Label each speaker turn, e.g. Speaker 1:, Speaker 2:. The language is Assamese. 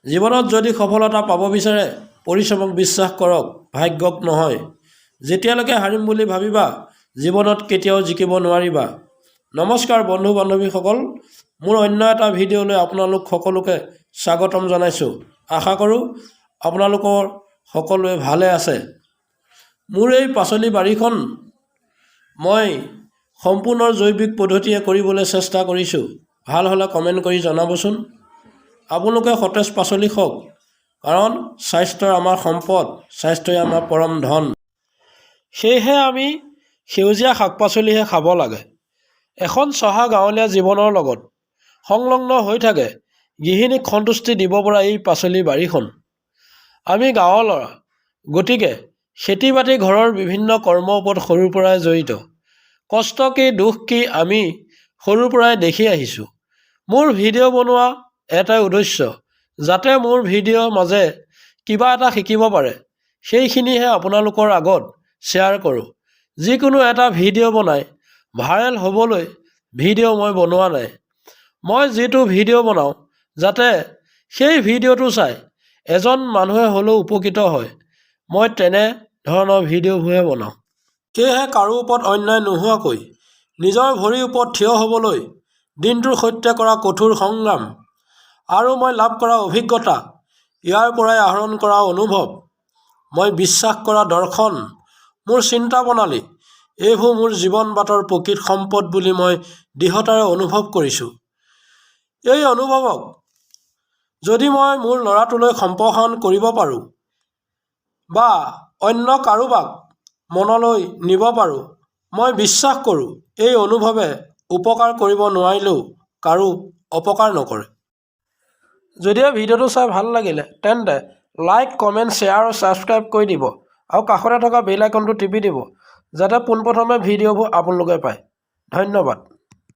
Speaker 1: জীৱনত যদি সফলতা পাব বিচাৰে, পৰিশ্ৰমক বিশ্বাস কৰক, ভাগ্যক নহয়। যেতিয়ালৈকে হাৰিম বুলি ভাবিবা, জীৱনত কেতিয়াও জিকিব নোৱাৰিবা। নমস্কাৰ বন্ধু বান্ধৱীসকল, মোৰ অন্য এটা ভিডিঅ'লৈ আপোনালোক সকলোকে স্বাগতম জনাইছোঁ। আশা কৰোঁ আপোনালোকৰ সকলোৱে ভালে আছে। মোৰ এই পাচলি বাৰীখন মই সম্পূৰ্ণ জৈৱিক পদ্ধতিৰে কৰিবলৈ চেষ্টা কৰিছোঁ। ভাল হ'লে কমেণ্ট কৰি জনাবচোন। আপোনালোকে সতেজ পাচলি খাওক, কাৰণ স্বাস্থ্য আমাৰ সম্পদ, স্বাস্থ্যই আমাৰ পৰম ধন। সেয়েহে আমি সেউজীয়া শাক পাচলিহে খাব লাগে। এখন চহা গাঁৱলীয়া জীৱনৰ লগত সংলগ্ন হৈ থাকে গৃহিণীক সন্তুষ্টি দিব পৰা এই পাচলি বাৰীখন। আমি গাঁৱৰ ল'ৰা, গতিকে খেতি বাতি, ঘৰৰ বিভিন্ন কৰ্মৰ ওপৰত সৰুৰ পৰাই জড়িত। কষ্ট কি, দুখ কি, আমি সৰুৰ পৰাই দেখি আহিছোঁ। মোৰ ভিডিঅ' বনোৱা এটাই উদ্দেশ্য, যাতে মোৰ ভিডিঅ'ৰ মাজে কিবা এটা শিকিব পাৰে, সেইখিনিহে আপোনালোকৰ আগত শ্বেয়াৰ কৰোঁ। যিকোনো এটা ভিডিঅ' বনাই ভাইৰেল হ'বলৈ ভিডিঅ' মই বনোৱা নাই। মই যিটো ভিডিঅ' বনাওঁ, যাতে সেই ভিডিঅ'টো চাই এজন মানুহে হ'লেও উপকৃত হয়, মই তেনে ধৰণৰ ভিডিঅ'বোৰহে বনাওঁ। সেয়েহে কাৰো ওপৰত অন্যায় নোহোৱাকৈ নিজৰ ভৰিৰ ওপৰত থিয় হ'বলৈ দিনটোৰ সৈতে কৰা কঠোৰ সংগ্ৰাম আৰু মই লাভ কৰা অভিজ্ঞতা, ইয়াৰ পৰাই আহৰণ কৰা অনুভৱ, মই বিশ্বাস কৰা দৰ্শন, মোৰ চিন্তা প্ৰণালী, এইবোৰ মোৰ জীৱন বাটৰ প্ৰকৃত সম্পদ বুলি মই দৃঢ়তাৰে অনুভৱ কৰিছোঁ। এই অনুভৱক যদি মই মোৰ ল'ৰাটোলৈ সম্প্ৰসাৰণ কৰিব পাৰোঁ বা অন্য কাৰোবাক মনলৈ নিব পাৰোঁ, মই বিশ্বাস কৰোঁ এই অনুভৱে উপকাৰ কৰিব নোৱাৰিলেও কাৰো অপকাৰ নকৰে। যদিহে ভিডিঅ'টো চাই ভাল লাগিলে, তেন্তে লাইক, কমেণ্ট, শ্বেয়াৰ আৰু ছাবস্ক্ৰাইব কৰি দিব আৰু কাষতে থকা বেল আইকনটো টিপি দিব, যাতে পোনপ্ৰথমে ভিডিঅ'বোৰ আপোনালোকে পায়। ধন্যবাদ।